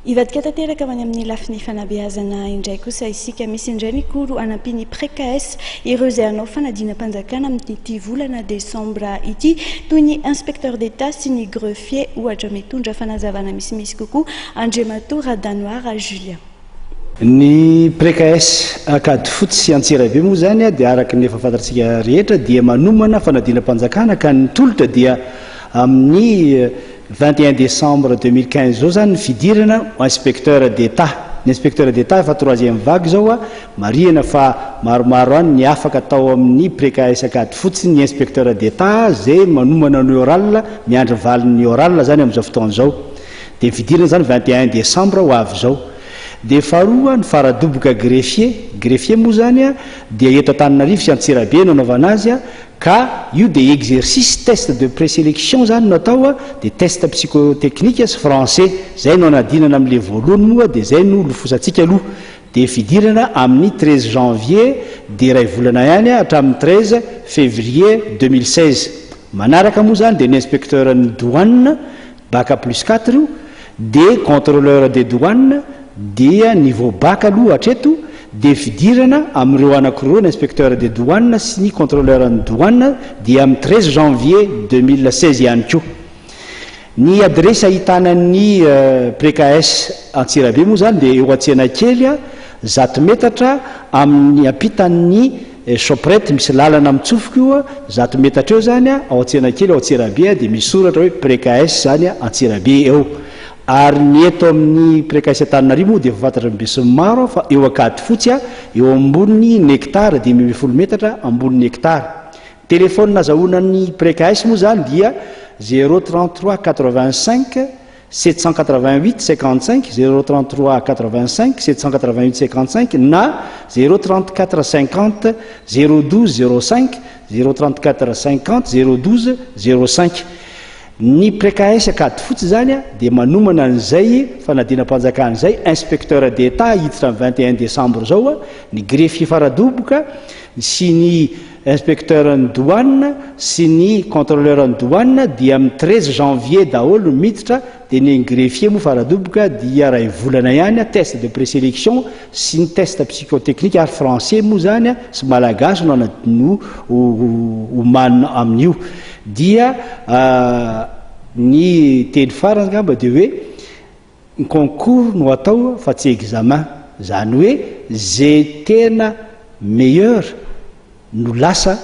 Hivadika tanteraka ho any amin'ny lafiny fanabeazana indray kosa isika. Misy indray ny cours anampian'ny Precaes ireo izay hanao fanadinam-panjakana amin'ity volana desambra ity, toy ny inspecteur d'Etat sy ny greffier ohatra. Mitondra fanazavana misimisy kokoa Andriamatoa Radanoara Julien. Ny Precaes Ankadifotsy sy Antsirabe moa izany dia araka ny efa fantatsika rehetra dia manomana fanadinam-panjakana ka ny tolotra dia amin'ny 21 décembre 2015 izao izany ny fidirana ho inspecteur d'Etat. Ny inspecteur d'Etat efa troisième vague izao, marihana fa maromaro any ny afaka tao amin'ny Precaes Ankadifotsy ny inspecteur d'Etat izay manomana ny oral, miandry valin'ny oral izany amin'izao fotoana izao. Dia ny fidirana izany 21 décembre ho avy izao. Dia faharoa ny faradoboka greffier, greffier moa izany dia eto Antananarivo sy Antsirabe no anaovana azy ka io dia exercice test de preselection izany no atao dia test psychotechnique sy français, izay no anadinana amin'ilay voalohany moa dia izay no lofosantsika aloha. Dia fidirana amin'ny 13 janvier dia iray volana ihany hatramin'ny 13 février 2016. Manaraka moa izany dia ny inspecteur ny douane Bac plus quatre io, dia contrôleur des douanes dia niveau bac aloha hatreto, dia fidirana amin'ireo anankiroa ny inspecteur des douanes sy ny contrôleur ny douane dia amin'ny 13 janvier 2016 ihany koa. Ny adiresy ahitana ny Precaes Antsirabe moa izany dia eo Antsenakely, 100 metatra amin'ny ampitan'ny Shoprite, misy lalana mitsofoka io 100 metatra eo zany ao Antsenakely ao Antsirabe dia misy soratra hoe Precaes zany Antsirabe eo. Ary ny eto amin'ny Precaes Antananarivo moa dia efa fantatry ny besinimaro fa eo Ankadifotsy eo ambonin'ny Nectar, 15 metatra ambonin'ny Nectar. Telephone azahoana ny Precaes moa zany dia 0 33 85 788 55, 0 33 85 788 55 na 0 34 50 0 12 05, 0 34 50 0 12 05. Ny Precaes Ankadifotsy izany dia manomana an'izay fanadinam-panjakana izay, inspecteur d'Etat hiditra amin'ny 21 décembre izao, ny greffier Faradoboka sy ny inspecteur ny douane sy ny contrôleur ny douane dia amin'ny 13 janvier daholo no miditra, dia ny greffier moa Faradoboka dia iray volana ihany, test de présélection sy ny test psychotechnique ary français moa zany sy malagasy no no omanina amin'io. Dia ny teny farany angamba dia hoe ny concours no atao fa tsy examen, zany hoe ze tena meilleur no lasa.